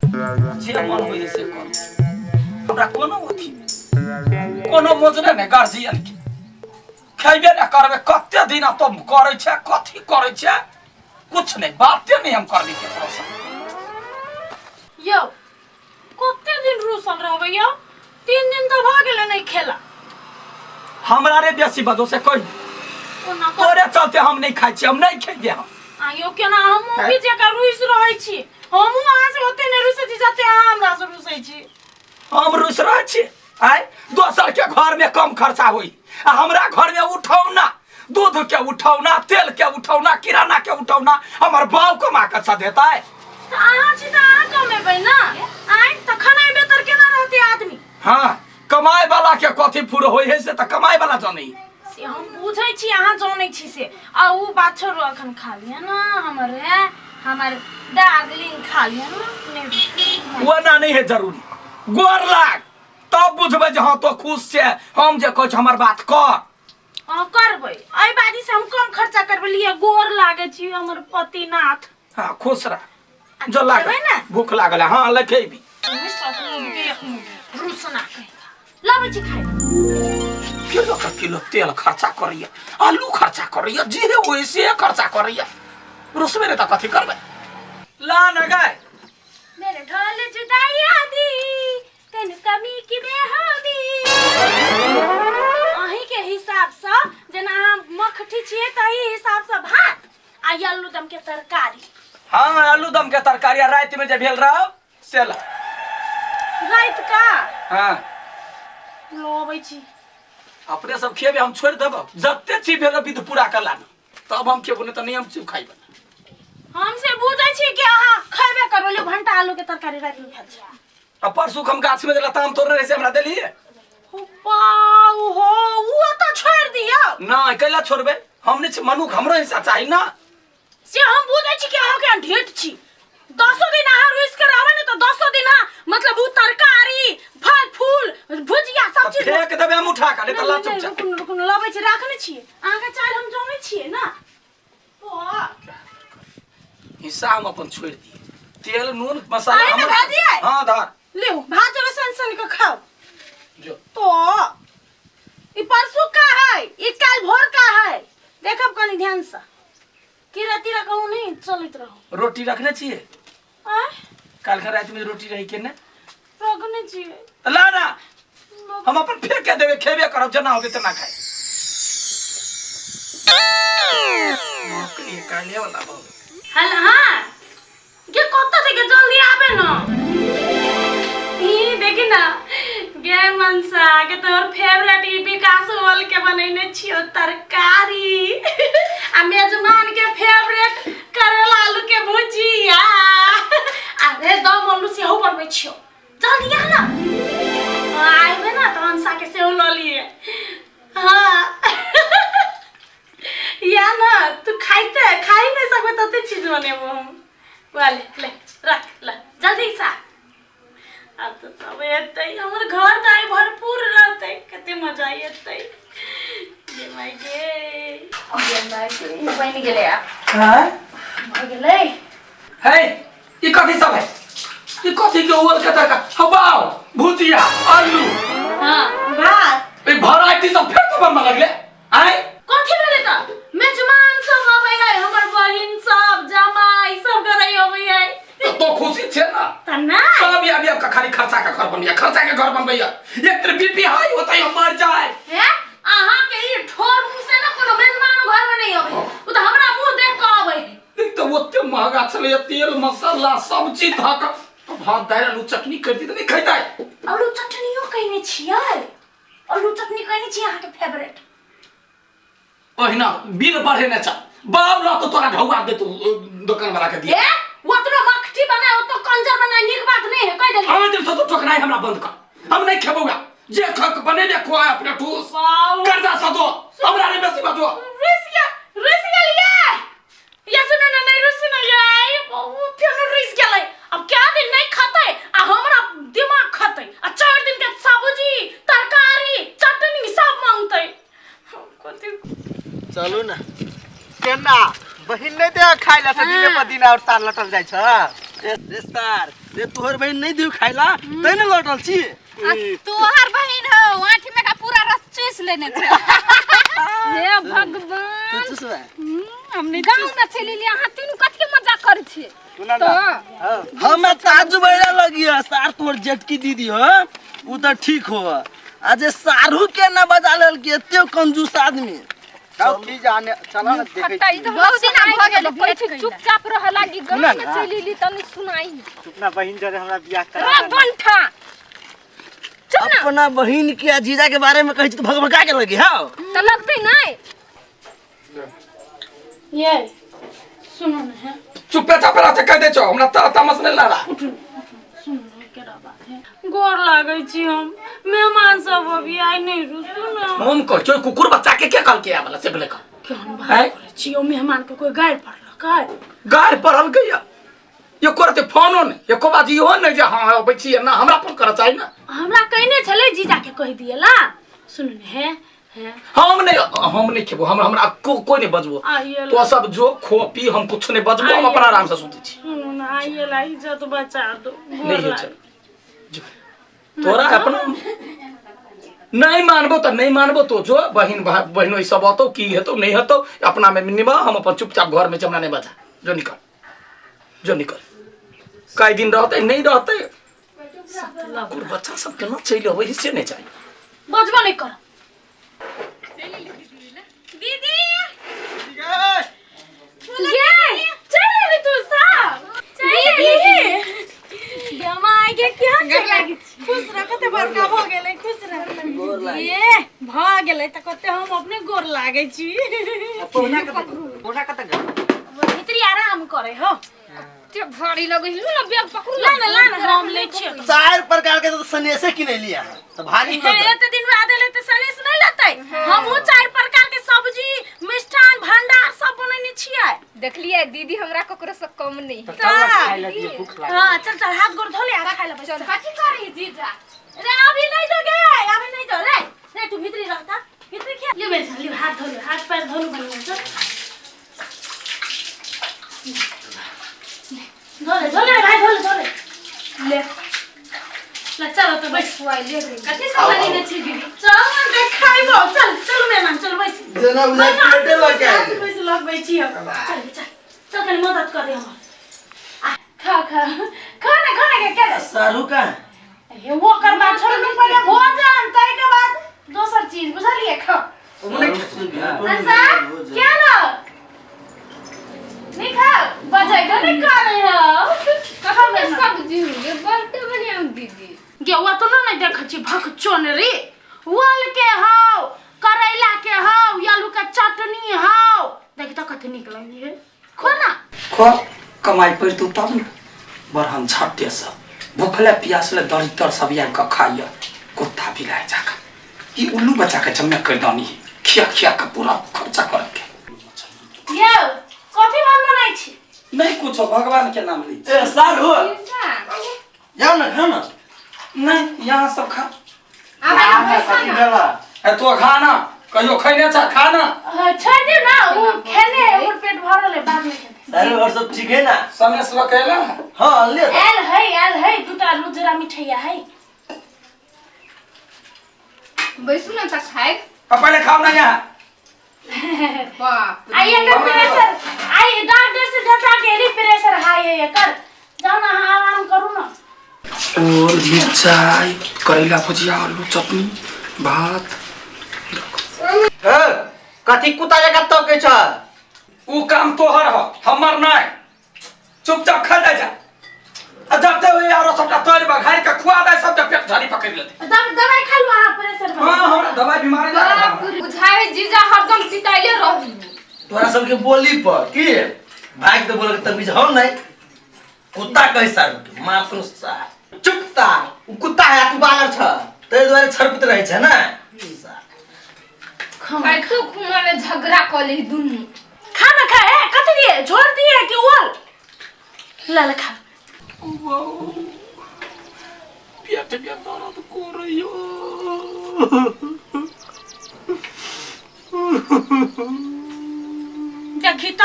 जे मन होइए से करू। हमरा कोनो अथी नहि, कोनो मोजरे नहि गार्जियन के। खेबे नहि करबै कते दिन तो करै छै, कथी करै छै, कुछ नहि, बाते नहि हम करबै केकरोसँ। यौ कते दिन रूसल रहबै यौ? 3 दिन तऽ भऽ गेलै नहि खेला। हमरा रे बेसी बजो से कहि। ओना तोरे चलते हम नहि खाइ छी, हम नहि खेबै हम। आयो केना हमहूँ भी जेका रुसि रहै छी, हमहूँ अहाँ से ओते नहि रुसै छी जते अहाँ हमरा से रुसै छी। हम रुसि रहै छी आय? दोसर के घर में कम खर्चा होई आ हमरा घर में उठौना, दूध के उठौना, तेल के उठौना, किराना के उठौना, हमर बाप कमा के सधेतै। तऽ अहाँ छी तऽ अहाँ कमेबै ना आय, तऽ खेनाइ बेतर केना रहतै आदमी? हाँ, कमाए वाला के कथी फूर होई है से तऽ कमाए वाला जानै। से हम बुझै छी अहाँ जानै छी से। आ उ बात छोड़ू, अखन खा लिअ ना हमर, है हमर डार्लिंग, खा लिअ ना। नहि ओना नहीं है जरूरी, गोर लाग तब बुझबै जे हाँ तो खुश छे, हम जे कहै छी हमर बात कर। हाँ करबै, एहि बाजी से हम कम खर्चा करबै। लिए गोर लागै छी हमर पतिनाथ। हाँ खुश रह, जो लागल खेबै ने? भूख लागल है। हाँ लखेबी। रुसना लबै छी खाइ। किलो का किलो तेल खर्चा करैया, आलू खर्चा करैया, जे होय से खर्चा करैया, रुसबे नहि तऽ कथी करबै? ला ना गाय। मेरे ढोल जुदाई आदि तेन कमी की बेहबी। अहीं के हिसाब से जेना अहाँ मखठी छियै तही हिसाब से भात आ आलू दम के तरकारी। हाँ आलू दम के तरकारी आ राति में जे भेल रहो से ला। राति का? हाँ। लबै छी। अपने सब खेबे, हम छोड़ि देबो। जते चीज भेल विध पूरा कर लाना तब हम खेबो, नहीं तऽ नहीं हम चीज खाइबे। हम से बुझै छी कि अहाँ खैबे करबै। लियौ भंटा आलू के तरकारी राति में भेल छै। आ परसू हम गाछ में जे लताम तोड़ने रहे से हमरा देलिए? हो बाउ हो, उ तऽ छोड़ि दियौ। नहीं, कैला छोड़बै? हम नहीं छी मनुख, हमरो हिस्सा चाही ना। से हम बुझै छी कि अहाँ के ढेट छी। 10 दिन अहाँ रुसि के रहबै ने तऽ 10 दिन अहाँ मतलब उ तरकारी फल फूल भुजिया सब चीज फेंक देबै हम उठा के, नहीं तऽ ला चुपचाप। रुकू रुकू, लबै छी, राखने छियै। अहाँ के चाल हम जानै छियै ना। हिस्सा हम अपन छोड़ि दिए, तेल नून मसाला एहिमे हमर। धऽ दियै? हाँ धर। लिउ भात जोरे सन सन के खाउ। जो। तो ई परसू का है, ई काल भोर का है, देखब कनी ध्यान से, कीड़ा तीड़ा कहूँ नहीं चलैत रहो। रोटी रखने छियै? आँय? काल्हि खन राति में रोटी रही के ने? रखने छियै। तऽ ला ना, हम अपन फेंक के देबै, खेबे करब, जेना होतै तेना खाइ। नौकरी काल्हे वाला भऽ गेल। हेलो, हाँ गे कतऽ छै गे? जल्दी आबे न। ई देखी ना गे मनसा के तोहर फेवरेट ई विकास ओल के बनैने छियो तरकारी आ मेजमान के फेवरेट करेला आलू के भुजिया, अरे दम आलू सेहो बनबै छियो। जल्दी आ ना, आइबे ना तऽ अंसा के सेहो लऽ लिए। हाँ या ना तू खाइते खाइ नहीं सकबे तते चीज बनेबो हम। वाले ले रख ले जल्दी सा। आब तो सब एतै, हमर घर तऽ आइ भरपूर रहतै, कते मजा एतै। गे माय गे, गे माय गे, बनि गेलै आब। हाँ? भऽ गेलै। हे ई कथी सब है? ई कथी के ओल के तरका, हवाओ भुजिया आलू, हाँ भात, ई वैरायटी सब फेर तो बनबऽ लगले आय? कथी भेलै तऽ मेजमान सब अबै है, हमर बहिन सब, जमाई सब घरे अबै है। तो तो खुशी छे ना? तऽ ना सब आबि आबि के खाली खर्चा के घर बनबैया, खर्चा के घर बनबैया। एक तर बीपी हाई होतै, हम मर जाए। हे अहाँ के ई ठोर मुंह से ना कोनो मेजमान घर में नहीं अबै, उ तऽ हमरा मुंह देख के अबै है। देख तऽ ओते महंगा छलैया तेल मसाला सब चीज धऽ कऽ भात दालि आलू चटनी करि दी तऽ नहि खैतै? आलू चटनियो कहने छियै, आलू चटनी कहने छियै अहाँके फेवरेट। ओहिना बिल बढ़ेने छ, बाप ल तो तोरा ढौआ देतौ दोकान वाला के दिया। ए ओतनो मखटी बनाए ओतो कंजर बनाए नीक बात नहीं है, कह देली। आवे दिन से तो ठोकनाई हमरा बंद कर, हम नहीं खेबौगा। जे खक बनेने खुआ अपने ठूस। बाऊ। कर्जा सदो हमरा नहीं बेसी बजो। रुस गया, रुस गेलियै या? सुनो ना, नहीं रुस ना ये, बहुत फेनो रुस गेलै। अब क्या दिन नहीं खतै आ हमरा दिमाग खतै आ 4 दिन के सब्जी तरकारी चटनी सब मांगतै। कथी चलू ना केना बहिन नहीं दे खाइ ला से दिने पर दिन और सार लटल जाइ छ। रे सार रे तोहर बहिन नहीं दियो खाइला तै ने लौटल छी। आ तोहर बहिन हो आँखि में का पूरा रस चूस लेने छे। हे तू भगवान। चुसबे? हमने गांव में चली लिया अहाँ तीनू कथी के मजाक करै छियै? तो हमें ताजु बैरा लगिया सार तोहर जेटकी दीदी हो उ त ठीक हो आ जे सारू के ना बजा लेल के एते कंजूस आदमी। की जाने चला ना देखै खट्टा ई तऽ बहुत दिन भऽ गेल भेट कइला। चुपचाप रह लागी गांव में चली ली तनी सुनाई। अपना बहिन जरे हमरा बियाह करा रे बंठा चुप ना। अपना बहिन के आ जीजा के बारे में कहै छी त भगभगा के लगी हां। तऽ लगतै नहि। ये सुनो न है। चुपे चाप रहते कह दे छो हमरा त तामस नहीं लाला। उठू उठू सुनो न केरा बात है। गोर लागै छी हम मेहमान सब अभी आइ नहीं रुसू न। हम कह छो कुकुर बच्चा के के कहल के आबला से बोले का केहन बात करै छी ओ मेहमान के कोई गारि पड़लकै? गारि पड़ल गया ये करते फोनो नहीं एको बात इहो नहीं जे हां अबै छी ना हमरा फोन करऽ चाही ना। हमरा कहने छलै जीजा के कहि दिएला। सुन न हे हे हम नहीं खेबो हम हमरा कोई नहीं बजबो। आइए तो सब जो खो पी हम कुछ नहीं बजबो हम अपन आराम से सुतै छी। सुनू न आइए ला इज्जत बचा दो। नहीं है चल जो। तोरा अपना नहीं मानबो तो नहीं मानबो तो जो बहिन बहिनो सब अतो की हेतो नहीं हेतो अपना में निभा हम अपन चुपचाप घर में हमरा नहीं बजा जो निकल जो निकल कई दिन रहते नहीं रहते कुकुर बच्चा सब केना चलि अबै से नहीं चाहिए। बजबो नहीं कर। दीदी ये चल रे तू सब चल रे बेमा आइ के केहन गोर लागै छी। खुश रह कते बड़का भ गेलै खुश रह। ये भ गेलै त कते हम अपने गोर लागै छी। पहुना कत पहुना कत गेल? भीतरी आराम करे हो। ते भारी लगै छै ना बैग पकड़ू ला ना ला ना हम लै छियै। चार प्रकार के तो सनेसे किने लिया तो भारी हे एते दिन बाद एलै त सनेस नहीं लेतै। हमहूँ चार प्रकार के सब्जी मिष्ठान भंडार सब बनेने छियै। देखलियै दीदी हमरा ककरो से कम नहीं। चल ना खाइ ला दियो भूख लागल। हां चल चल हाथ गोर धो ले आरा खाइ ला बैस। चल कथी करी जीजा? रे अभी नहीं जो गे अभी नहीं जो रे रे तू भीतरी रहता भीतरी खिया ले बैठ ले हाथ धो ले हाथ पैर धो ले बढ़िया से धो ले भाई धो ले धो ले ले ले चलो तो बैठ। खुआइले रे कथी सब बनेने छी दीदी? चल ना खाइबो चल चल मेहमान चल बैस। जेना बुझाइ प्लेटे लऽ के आइले। बैस लगबै छी हम। चल चल चल कनी मदद कर दे हमर। आ खा खा खा ना खा ना के के सारू का हे वो कर बात छोड़ दू पहले भोजन तै के बाद दोसर चीज बुझलिए खा। अच्छा क्या ना नहीं खा बजै नहीं करे हो। कखन के सब्जी हुए बड़ते बढ़िया दीदी। गेहुआ तो ना नहीं देखै छी भक चोन रे वाल के हौ करैला के हौ आलू के चटनी हौ देखी तो कते नीक लगली है खो ना खो कमाई पर तू तब न बरहन छटे सब भूखले प्यासले दरिद्र सब आबि कऽ खाइए कुत्ता बिलाइ जाका ई उल्लू बच्चा के जम्मे कर दानी खिया खिया के पूरा खर्चा कर के। यौ कथी मन बनाइ छी? नहीं कुछो भगवान के नाम ली। ए सारू जीजा जाओ ना खाओ ना। नहीं यहाँ सब खा। आब बैसा ना। ए तो खाना कहियो खैने छ खाना। छोड़ दे ना उ खेने ओकर पेट भरल है बाद में खेते। सारू और सब ठीक है ना? सनेस लकेला हां ले। आयल है दूटा लुजरा मिठैया है। बैसू ना त खाइ। अब पहले खाओ ना यहाँ। बाप आई एकर प्रेशर आई डॉक्टर से जचा के एली प्रेशर हाई है एकर। जाओ ना अहाँ आराम करू ना। और मिर्चाई करैला भुजिया आलू चटनी भात। ए कथी कुत्ता जकाँ तकै छ? उ काम तोहर ह हमर नहीं। चुपचाप खा जा जा आ जबते हुए यारो सबटा तोड़ बघार के खुआ दे सबटा पेट झाड़ी पकड़ लेते। दवाई खा लू अहाँ प्रेशर में। हां हमरा दवाई बीमारी लागल बाप रे, बुझाइ जीजा हरदम पिटाइले रही। तोरा सबके बोली पर की भाग तो बोल के तमीज हो नहीं कुत्ता कहि सारू के मार सार चुप तार उ कुत्ता है तू बानर छ तै दुआरे छरपित रहै छै ना। खाइतो खुना में झगड़ा क ले दुनू। खा ना खा ए कथी दिए झोर दिए कि ओल ला ला खा। पेट के दर्द करैयो। देखी त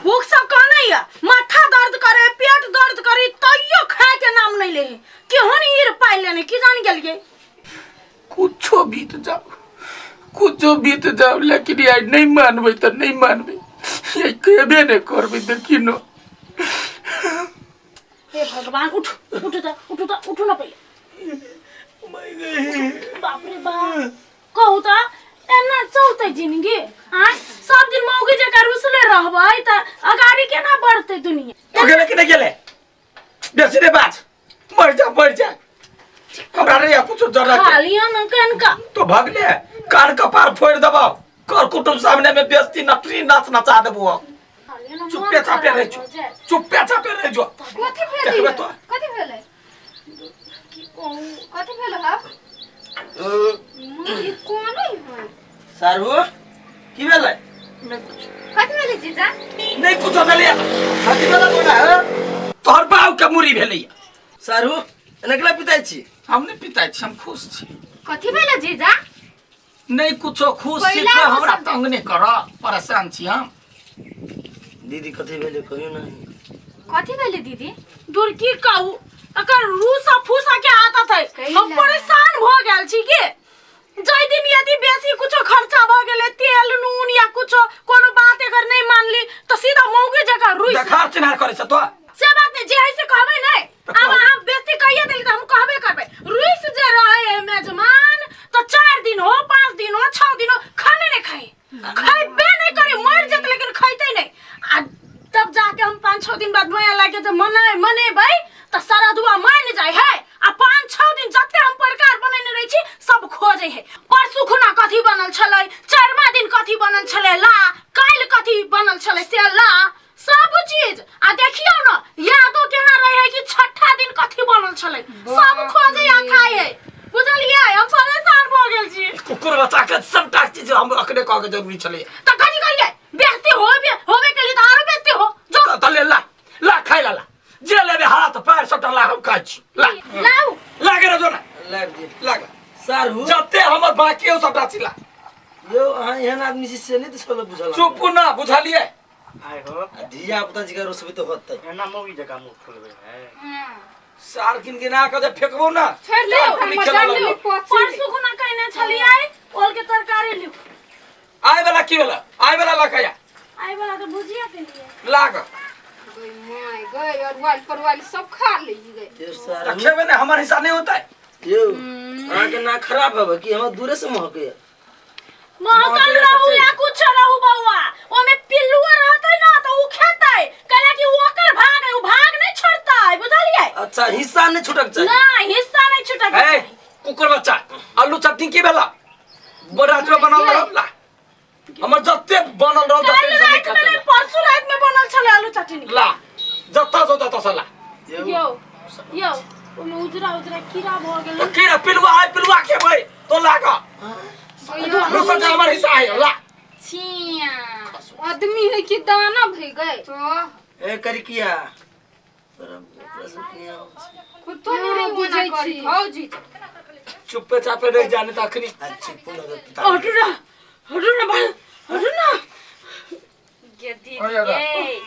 भूख सब कहने या माथा दर्द करे पेट दर्द करे तैयो बनैले है केहन ईर पाइ लेने की जान गेलियै। कुछो बीत जाओ, कुछो बीत जाओ, लेकिन आइ नहीं मानबै तऽ नहीं मानबै, ये कहबे नहीं करबै। देखी न। हे भगवान, उठ उठ जा, उठ जा, उठू ना पहिले। बाप रे बाप, कहू त एना चलतै जिंदगी? आँय, सब दिन मौगी जकाँ रुसले रहबै त अगाडि केना बढ़तै दुनिया? तो गेले कि नहीं गेले? बेसी नहीं बाज, मर जा मर जा, हमरा रे कुछ जरूरत खा लिअ न कनिका। तो भगले कान कपार फोड़ देबो, कर कुटुम सामने में बेइज्जती नटरी नाच नचा देबो। खा लिअ न, चुप्पे मन चापे रह खराब जो, भऽ जायत। चुप्पे चापे रह जो। कथी भेलै? देखबै तो। कथी भेलै? की कहू? कथी भेलै हँ? ई कोन है? सारू की भेलै? कथी भेलै जीजा? नहीं कुछो भेलै। कथी भेलै कोना हँ? तोहर बाप के मुरी भेलै। सारू एना केला पिताइ छी? हम नहीं पिताइ छी, हम खुश छी। कथी भेलै जीजा? नहीं कुछो, खुश छी पहिला तो हमरा पसंद। तंग नहीं कर, परेशान छी हम। दीदी कथी भेलै कहियो नहीं। कथी भेलै दीदी? दूर की कहू, एकर रूसा फूसा के आदत है, कैला? हम परेशान भ गेल छी के जाहि दिन यदि बेसी कुछो खर्चा भ गेलै तेल नून या कुछो कोनो बात अगर नहीं मानली तो सीधा मौगी जकाँ रुइस देखार चिन्हार करे छ तो। से बात नहीं, जे है से कहबै नहीं। तऽ अब कहू। अहाँ बेइज्जती कहिए देली तऽ हम कहबे करबै। रुइस जे रहे है मेजमान तो 4 दिन हो 5 दिन हो 6 दिन हो खाने नहीं खाए, खैबे नहीं करे, मर जेतै लेकिन खैतै नहीं। आ तब जाके हम 5-6 दिन बाद माया लागे जे मनाए मनेबै तऽ सरदुआ मान जाय है। आ 5-6 दिन जते हम प्रकार बनेने रहै छी सब खोजै है। परसू खुना कथी बनल छलै, चारिमा दिन कथी बनल छलै ला, काल्हि कथी बनल छलै से ला, सब चीज। आ देखियौ न यादो केना रहे है कि छठा दिन कथी बनल छलै, सब खोजै आ खाइ है। बुझलियै? हम परेशान भऽ गेल छी। कुकुर बच्चा के सबटा चीज हम अखने कह के जरूरी छलै। तऽ कथी करियै? बेइज्जती होबे होबे के लिए तऽ आरो बेइज्जती हो जो। तऽ ले ला ला खाइ ला, ला जे लेबे हाथ पैर सबटा ला, हम खाइ छी ला। लाउ लागे रह जो ना। लाग दे लाग सारू जते हमर बाकी हो सबटा चीज ला। यौ अहाँ एहन आदमी छी से नहीं तऽ सब बुझल। चुप ना, बुझलियै? आइ हो धिया पुता जकाँ रोसबै तऽ होतै। एना मौगी जकाँ मुँह फुलबै है। सार गिन गिना के जे फेकबो ना। छोड़ दे, तऽ हम निकलऽ मजा लगबो। लेली पची। परसू खुना कहने छलियै ओल के तरकारी लिउ। आइ वाला की भेलै? आइ वाला लकैया। आइ वाला तऽ भुजिया केलियै। लाग। गई my गई और वाल परवाल सब खा ली गई। यौ तऽ सारू खेबै ने, हमर हिस्सा नहीं होतै। यौ अहाँके नाक खराब हवे कि हमर दूरे से महकैया? महकल महकैया तऽ रहू चलि। या कुछ रहू बौआ, ओमे पिल्लुओ रहतै ना तऽ उ खेतै, कैला कि ओकर भाग है, उ भाग नहीं छोड़तै, बुझलियै? अच्छा हिस्सा नहीं छूटक चाही। ना हिस्सा नहीं छूटक ए चाही। कुकुर बच्चा, आलू चटनी की भेला? रात में बनल रहल ला, हमर जते बनल रहल जते काल्हि सब राति में निकाल नहीं, परसू राति में बनल छलै आलू चटनी। ला जत्ता सो जत्ता से ला। यौ यौ ओमे उजरा उजरा कीड़ा भऽ गेलै। तो कीड़ा पिलुआ है, पिलुआ खेबै तो लाग रुसा जा, हमर हिस्सा है ला। छिया आदमी है कि दाना भई गए तो। ए करिकिया तोरा ओकरा से नहीं आबै छै। कुत्तो नहीं रे बुझै छी। हौ जीजा चुप्पे चापे रह जाने त अखनी। आ चुप न रह पिता। हटू ना, हटू ना भाई, हटू ना। गे दीदी ओए दादा। ए।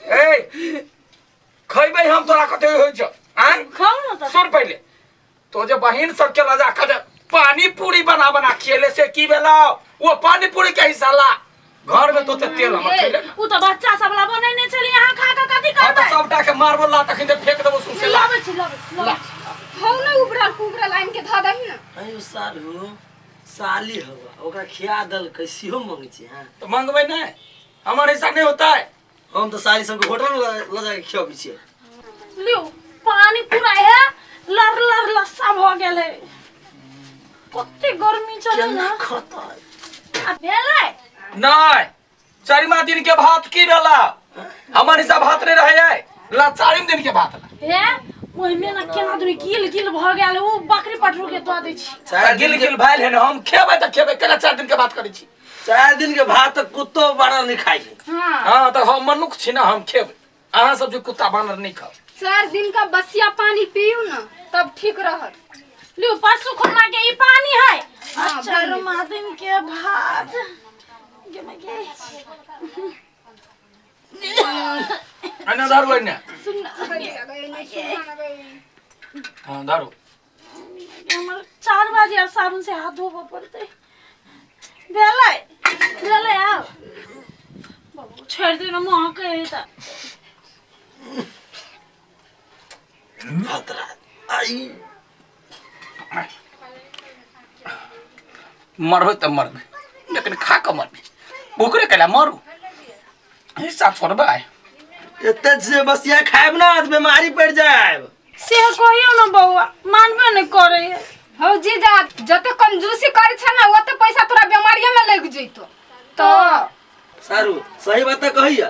ए खैबै हम तोरा कते होइ छौ? आँय? खाउ न तऽ। सुन पहिले, तो जे बहिन सबके लजा के जे पानी पूरी बना बना खियेले से की भेलौ? वो पानी पूरी के हिस्सा ला। घर में तो ते तेल हमर खैले। उ तऽ बच्चा सब ला बनेने छली, अहाँ खा के कथी हाँ तऽ करबै? सबटा के मारबो ला तखन ते फेंक देबो सौंसे ला। लाबै छी, लाबै छी, लाबै छी। हौ न उबरल कुबरल आनि के धऽ दही न। अयो सालू साली हवा ओकरा खिया देलकै सेहो मंगै छी। हाँ तऽ मंगबै नहि, हमर हिस्सा नहीं होता है। हम तऽ साली सबके होटल में लऽ जाके खियाबै छियै। लिउ पानी पूरा है, लर लर लस्सा भऽ गेल है। कते गर्मी चलै केना ना। खतै? आ भेलै? नहीं, चारिमा दिन के भात की भेला? हमर हिस्सा भात नहीं रहे है ला, चारिम दिन के भात ला। हे ओहिमे ना केना दुनी गिल गिल भऽ गेल, उ बकरी पटरू के दऽ दै छी। चारि गिल दिन के गिल भेल है ने, हम खेबै तऽ खेबै, केना 4 दिन के बात करै छी? 4 दिन के भात तऽ कुत्तो बानर नहीं खाइ छै। हाँ हाँ तऽ हम मनुख छी ना, हम खेबै, अहाँ सब जे कुत्ता बानर नहीं खाउ। 4 दिन का बसिया पानी पियू ना तब ठीक रहत। लिउ परसू खुना के ई पानी है। हाँ, चारिमा दिन के भात। गे गे। एने धरू एने। हाँ धरू। हमर 4 बजे आब साबुन से हाथ धोबऽ पड़तै। भेलै भेलै आब बाबू छोड़ि दे ना महकै है तऽ। आई मरबै तऽ मरबै, लेकिन खा कऽ मरबै, भूखरे कैला मरू, हिस्सा छोड़बै। एते जे बसिया खायब ना तऽ बीमारी पड़ जायब। से कहियो ना बौआ, मानबे नहीं करे है। हौ जीजा, जते कंजूसी करे छै ना ओते पैसा तोरा बीमारिये में लग जइतो। तो सारू सही बात कहिया,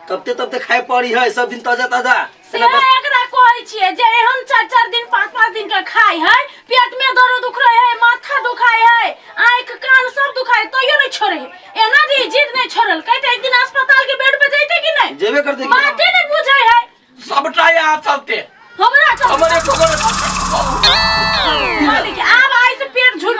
तबते तबते खाय पड़ी है सब दिन ताजा ताजा। से एकरा कहै छियै जे एहन 4-4 दिन 5-5 दिन के खाय है, पेट में दर्द उखड़े है, माथा दुखाय है, आँख कान सब दुखाय, तैयो नहीं छोड़े है। एना जे जिद नहीं छोड़ल कहते एक दिन अस्पताल के बेड पे जैते कि नहीं? जेबे कर दे। बाते नहीं बुझे है। सबटा यहाँ चलते हमरा चलते। हमरे खबर मालिक आब आइ से पेट झुर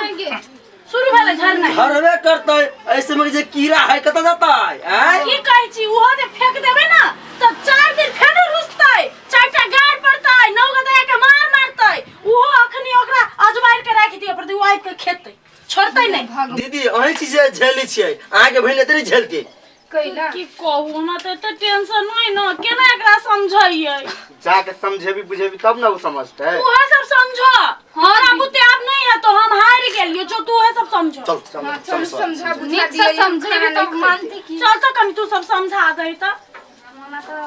शुरू भेलै झरनाइ। झरबे करतै, ऐसे में जे कीड़ा है कतऽ जतै? आँय? की कहै छी, ओहो जे फेंक देबै ना तऽ 4 दिन फेरो रुसतै, 4टा गाड़ पड़तै, 9 गो के मार मारतै। ओहो अखनी ओकरा अजमारि के राखि दिअ पड़तै, ओ आबि के खेतै, छोड़तै नहि। दीदी अहीं छी जे झेलै छियै, अहाँके बहिन एते नहि झेलतै। कैला की कहू, हमरा तऽ एते टेंशन नहि न, केना एकरा समझैयै? जाके समझेबी बुझेबी तब ना वो समझतै। तू सब समझो, हमरा बुते आब नहीं है तो हम हार गेलियो, जो तू सब समझो। चल चल चल समझा बुझा दियै, समझेबी तऽ मानती की। चल तो कनी तू सब समझा दे तऽ। हमरा तऽ